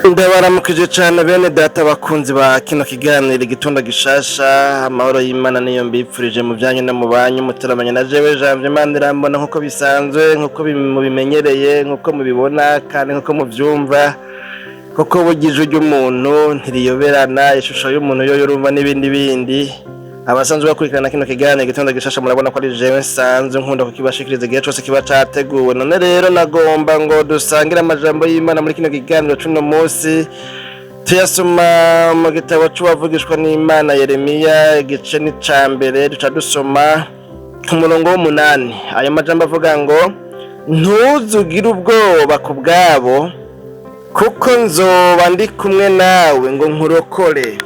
Ndabaramukije cane bene data bakunzi ba kino kiganiro Igitondo Gishasha. Amahoro y'Imana niyo mbipfurije mu vyanyu no mu banyu. Muteramanye na jewe Janvier Manirambona, nkuko bisanzwe, nkuko mubimenyereye, nkuko mubibona kandi nkuko muvyumva, kuko burya ijwi ry'umuntu ntiriyoberana, ishusho y'umuntu yo urumva n'ibindi bindi. Abasanzwe bakurikirana kino kiganiro Igitondo Gishasha murabona ko ari jewe nsanzwe nkunda kukibashikiriza igihe cose kiba categuwe. None rero nagomba ngo dusangire amajambo y'Imana muri kino kiganiro c'uno munsi. Tuyasoma mu gitabo c'uwavugishwa n'Imana Yeremiya, igice ni ca mbere, duca dusoma ku murongo w'umunani. Ayo majambo avuga ngo: "Ntuzugire ubwoba ku bwabo, kuko nzoba ndi kumwe nawe ngo nkurokore.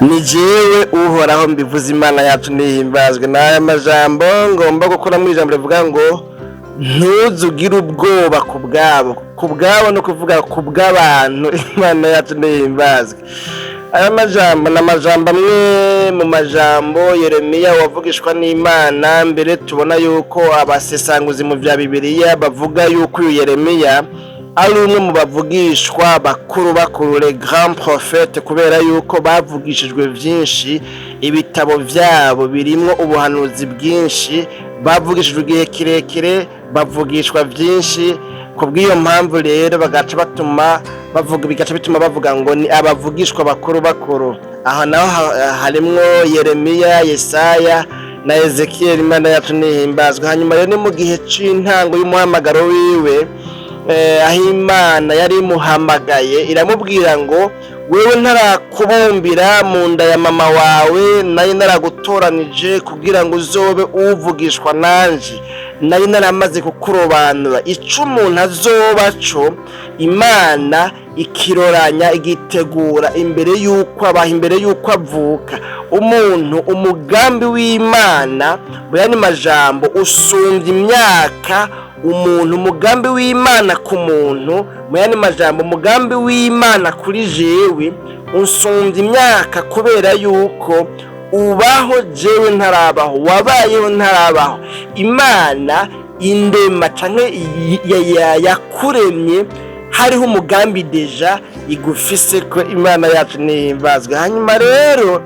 Ni jewe Uhoraho mbivuze." Imana yacu nihimbazwe. N'aya majambo ngomba gukuramo ijambo rivuga ngo "ntuzugire ubwoba ku bwabo". Ku bwabo no kuvuga ku bw'abantu. Imana yacu nihimbazwe. Aya majambo ni amajambo amwe mu majambo Yeremiya wavugishwa n'Imana. Mbere tubona yuko abasesanguzi mu vya Bibiliya bavuga yuko uyu Yeremiya ari umwe mu bavugishwa bakuru bakuru, les grands prophètes, kubera yuko bavugishijwe vyinshi, ibitabo vyabo birimwo ubuhanuzi bwinshi, bavugishijwe igihe kirekire, bavugishwa vyinshi. Ku bw'iyo mpamvu rero bagaca batuma bavuga, bigaca bituma bavuga ngo ni abavugishwa bakuru bakuru. Aho naho harimwo Yeremiya, Yesaya na Ezekiyeli. Imana yacu nihimbazwe. Hanyuma rero ni mu gihe c'intango y'umuhamagaro wiwe, aho Imana yari imuhamagaye iramubwira ngo: "Wewe ntarakubumbira mu nda ya mama wawe, nayo naragutoranije kugira ngo uzobe uvugishwa nanje, nari naramaze kukurobanura." Ico umuntu azoba co Imana ikiroranya, igitegura imbere y'uko abaha, imbere y'uko avuka. Umuntu, umugambi w'Imana mu yandi majambo usumbya imyaka umuntu. Umugambi w'Imana ku muntu, mu yandi majambo umugambi w'Imana kuri jewe, unsumbya imyaka, kubera yuko ubaho jewe ntarabaho, wabayeho ntarabaho. Imana indema canke yakuremye hariho umugambi déjà igufise ko. Imana yacu nihimbazwe. Hanyuma rero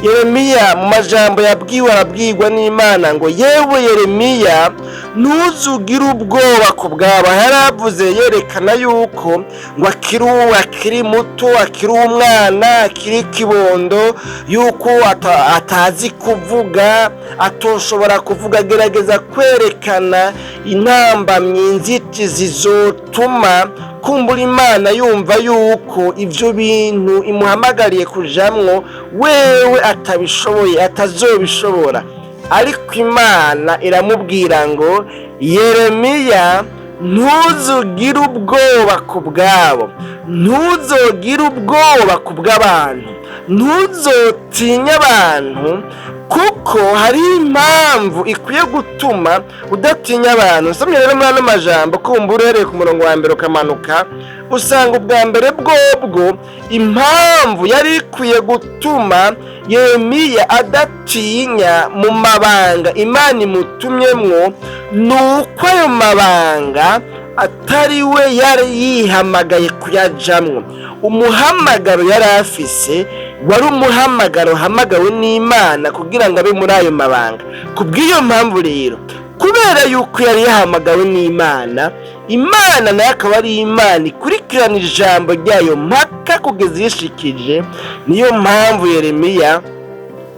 Yeremiya mu majambo yabwiwe, arabwirwa n'Imana ngo: "Yewe Yeremiya, ntuzugire ubwoba ku bwabo." Yaravuze yerekana yuko ngo akiri muto, akiri umwana, akiri ikibondo, yuko atazi kuvuga, atoshobora kuvuga. Agerageza kwerekana intambamyi, inzitizi zotuma kumbura Imana yumva yuko ibyo bintu imuhamagariye kujamwo wewe atabishoboye, atazobishobora. Ariko Imana iramubwira ngo: "Yeremiya, ntuzugire ubwoba ku bwabo, ntuzogire ubwoba ku bw'abantu, ntuzotinye abantu", kuko hari impamvu ikwiye gutuma udatinya abantu. Usomye rero muri ano majambo, kumva uhereye ku murongo wa mbere ukamanuka, usanga ubwa mbere bwobwo impamvu yari ikwiye gutuma Yeremiya adatinya mu mabanga Imana imutumyemwo ni uko ayo mabanga atari we yari yihamagaye kuyajamwo. Umuhamagaro yari afise wari umuhamagaro uhamagawe n'Imana kugira ngo abe muri ayo mabanga. Ku bw'iyo mpamvu rero, kubera yuko yari yahamagawe n'Imana, Imana nayo akaba ari Imana ikurikirana ijambo ryayo mpaka kugeza yishikije. Niyo mpamvu Yeremiya,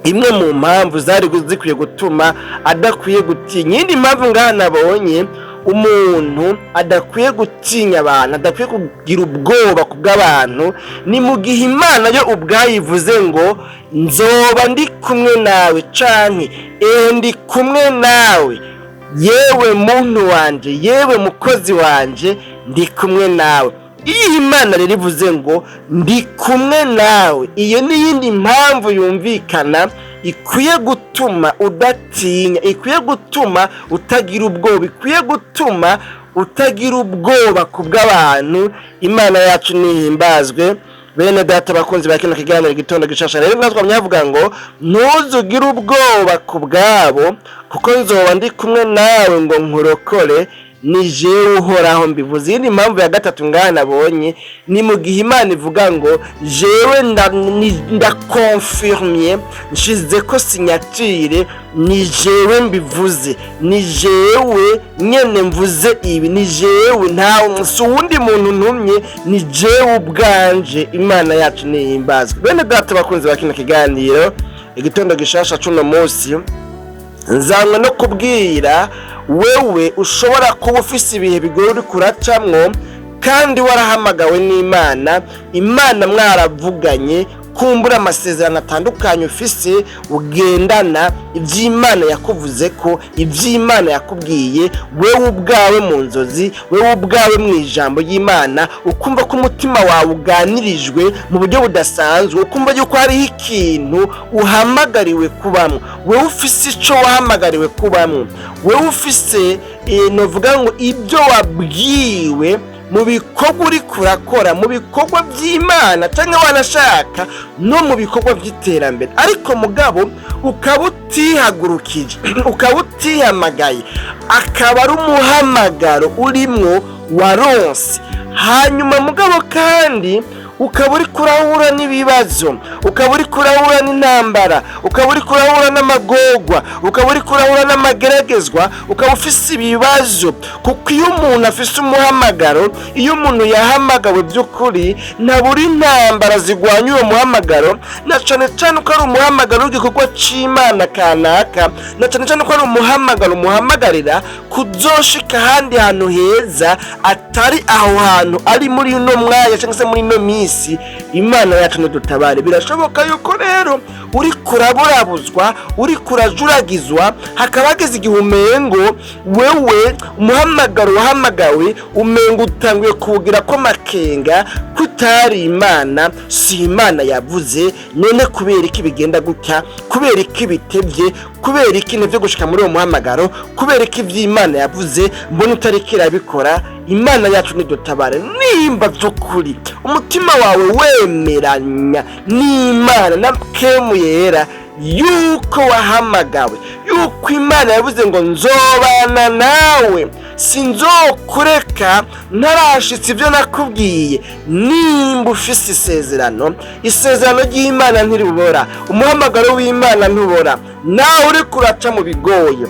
imwe mu mpamvu zari zikwiye gutuma adakwiye gutinya. Iyindi mpamvu ngaha nabonye umuntu adakwiye gutinya abantu, adakwiye kugira ubwoba ku bw'abantu, ni mu gihe Imana yo ubwayo ivuze ngo "nzoba ndi kumwe nawe" canke "ehe ndi kumwe nawe, yewe muntu wanje, yewe mukozi wanje, ndi kumwe nawe". Iyo Imana rero ivuze ngo "ndi kumwe nawe", iyo ni iyindi mpamvu yumvikana ikwiye gutuma udatinya, ikwiye gutuma utagira ubwoba, ikwiye gutuma utagira ubwoba ku bw'abantu. Imana yacu nihimbazwe. Bene data bakunzi ba kino kiganiro Igitondo Gishasha, rero mwatwa myavuga ngo "ntuzugire ubwoba ku bwabo, kuko nzoba ndi kumwe nawe ngo nkurokore". Ni jewe Uhoraho mbivuze. Iyi ni impamvu ya gatatu ngaha nabonye, ni mu gihe Imana ivuga ngo jewe ndakonfirmye, nshize ko signature, ni jewe mbivuze, ni jewe nyene mvuze ibi, ni jewe, nta si uwundi muntu ntumye, ni jewe ubwanje. Imana yacu nihimbazwe. Bene data bakunzi ba kino kiganiro Igitondo Gishasha cuno munsi, nzanywe no kubwira wewe ushobora kuba ufise ibihe bigoye uri kuracamwo kandi warahamagawe n'Imana, Imana mwaravuganye, kumbura amasezerano atandukanye ufise ugendana, iby'Imana yakuvuze ko, iby'Imana yakubwiye wewe ubwawe mu nzozi, wewe ubwawe mu ijambo ry'Imana, ukumva ko umutima wawe uganirijwe mu buryo budasanzwe, ukumva yuko hariho ikintu uhamagariwe kubamo, wewe ufise ico wahamagariwe kubamo, wewe ufise novuga ngo ibyo wabwiwe mu bikorwa uri kurakora, mu bikorwa by'Imana cyangwa wanashaka no mu bikorwa by'iterambere, ariko mugabo ukaba utihagurukije, ukaba utihamagaye, akaba ari umuhamagaro urimwo waronse, hanyuma mugabo kandi ukaba uri kurahura n'ibibazo, ukaba uri kurahura n'intambara, ukaba uri kurahura n'amagorwa, ukaba uri kurahura n'amageragezwa, ukaba ufise ibibazo. Kuko iyo umuntu afise umuhamagaro, iyo umuntu yahamagawe by'ukuri, ntabura intambara zigwanya uwo muhamagaro, na cane cane ko ari umuhamagaro w'igikorwa c'Imana kanaka, na cane cane ko ari umuhamagaro umuhamagarira kuzoshika ahandi hantu heza atari aho hantu ari muri uno mwanya cyangwa se muri ino minsi. Imana yacu ntidutabare. Birashoboka yuko rero uri kuraburabuzwa, uri kurajuragizwa, hakaba hageze igihe umengo wewe umuhamagaro wahamagawe umengo utanguye kuwugira ko makenga, kutari Imana, si Imana yavuze? None kubera iki bigenda gutya? Kubera iki bitevye? Kubera iki nivyo gushika muri uwo muhamagaro? Kubera iki ivy'Imana yavuze mbona utariko irabikora? Imana yacu nidutabare. Nimba by'ukuri umutima wawe wemeranya n'Imana na Mpwemu Yera yuko wahamagawe, yuko Imana yavuze ngo nzobana nawe, sinzokureka ntarashitse ibyo nakubwiye, nimba ufise isezerano, isezerano ry'Imana ntiribora, umuhamagaro w'Imana ntubora, nawe uri kuraca mu bigoye,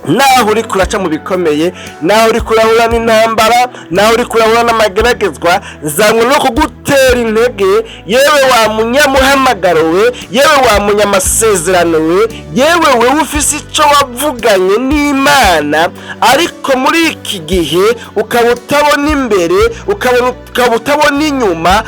naho uri kuraca mu bikomeye, naho uri kurahura n'intambara, naho uri kurahura n'amageragezwa, zanywe no kugutera intege, yewe wa munyamuhamagaro we, yewe wa munyamasezerano we, yewe wewe ufise ico wavuganye n'Imana, ariko muri iki gihe ukaba utabona imbere, ukaba utabona inyuma,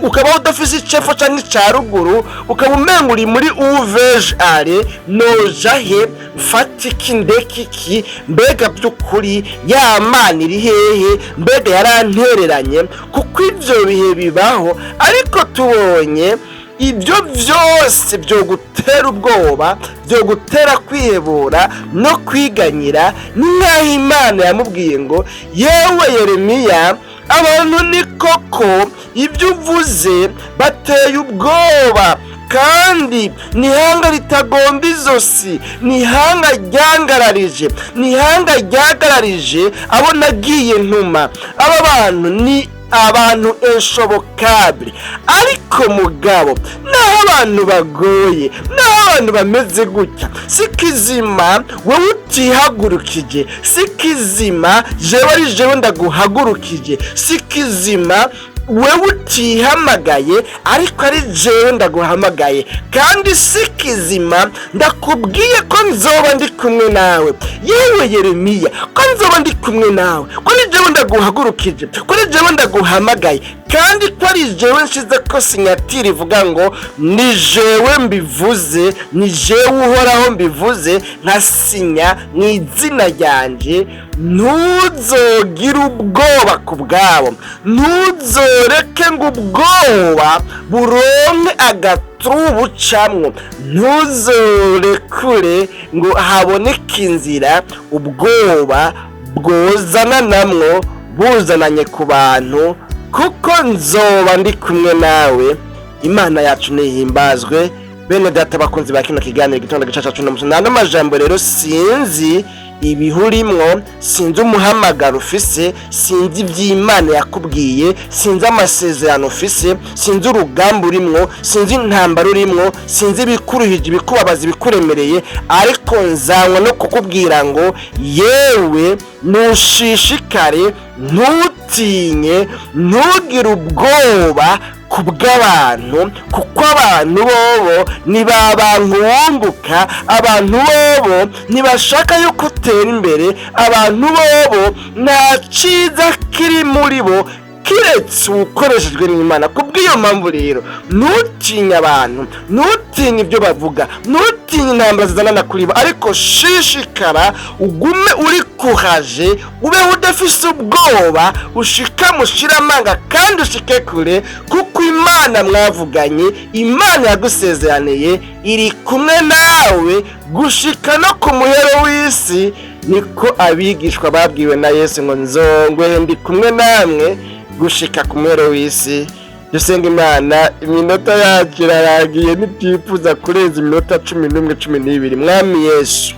ukaba udafise icepfo canke ica ruguru, ukaba umenga uri muri uveje are noja he, mfata iki, ndeka iki? Mbega by'ukuri ya Mana iri hehe? Mbega yarantereranye? Kuko ibyo bihe bibaho. Ariko tubonye ibyo byose byo gutera ubwoba, byo gutera kwihebura no kwiganyira, ni nk'aho Imana yamubwiye ngo yewe Yeremiya, abantu ni koko ibyo uvuze bateye ubwoba, kandi ni ihanga ritagomba izosi, ni ihanga ryangararije, ni ihanga ryagararije abo nagiye ntuma. Aba bantu ni abantu inshobokabire. Ariko mugabo naho abantu bagoye, naho abantu bameze gutya, si kizima wowe utihagurukije, si kizima jewe ari jewe ndaguhagurukije, si kizima wewe utihamagaye ariko ari jewe ndaguhamagaye, kandi si kizima ndakubwiye ko nzoba ndi kumwe nawe, yewe Yeremiya, ko nzoba ndi kumwe nawe, ko ari jewe ndaguhagurukije, ko ari jewe ndaguhamagaye, kandi ko ari jewe nshize ko signature ivuga ngo ni jewe mbivuze, ni jewe Uhoraho mbivuze, nkasinya mu izina ryanje. Ntuzogire ubwoba ku bwabo, ntuzoreke ngo ubwoba buronke agaturu bucamwo, ntuzorekure ngo haboneke inzira ubwoba bwozana namwo buzananye ku bantu, kuko nzoba ndi kumwe nawe. Imana yacu nihimbazwe. Bene data bakunzi ba kino kiganiro Igitondo Gishasha cuno musi, nta n'amajambo rero sinzi. Ibihurimwo, sinzi umuhamagaro ufise, sinzi iby'Imana yakubwiye, sinzi amasezerano ufise, sinzi urugamba urimwo, sinzi intambara urimwo, sinzi ibikuruhije, ibikubabaza, ibikuremereye, ariko nzanywa no kukubwira ngo yewe nushishikare, ntutinye, ntugire ubwoba ku bw'abantu, kuko abantu bobo ni ba bantu wunguka. Abantu bobo ntibashaka yuko utera imbere. Abantu bobo nta cyiza kiri muri bo kiretse ukoreshejwe n'Imana. Ku bw'iyo mpamvu rero, ntutinye abantu, ntutinye ibyo bavuga, ntutinye intambara zizanana kuri bo, ariko shishikara, ugume uri kuhaje, ubeho udafise ubwoba, ushikame, ushire amanga kandi ushike kure, kuko Imana mwavuganye, Imana yagusezeraniye, iri kumwe nawe gushika no ku muhero w'isi. Niko abigishwa babwiwe na Yesu ngo: "Nzongwe ndi kumwe namwe gushika ku muhero w'isi." Dusenga Imana. Iminota yacu irarangiye, ntitwifuza kurenza iminota 11, 12. Mwami Yesu,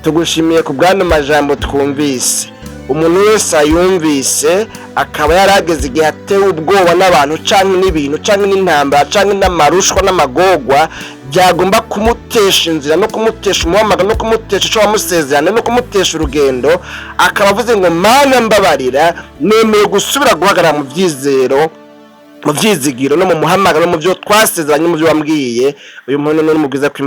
tugushimiye ku bw'ano majambo twumvise. Umuntu wese ayumvise akaba yarageze igihe atewe ubwoba n'abantu canke n'ibintu canke n'intambara canke n'amarushwa n'amagorwa byagomba kumutesha inzira no kumutesha umuhamagaro no kumutesha ico wamusezerano no kumutesha urugendo, akaba avuze ngo: "Mana, mbabarira, nemeye gusubira guhagarara mu byizero, mu byizigiro no mu muhamagaro no mu byo twasezeranye, mu byo wambwiye." Uyu muntu ni umubwiza ko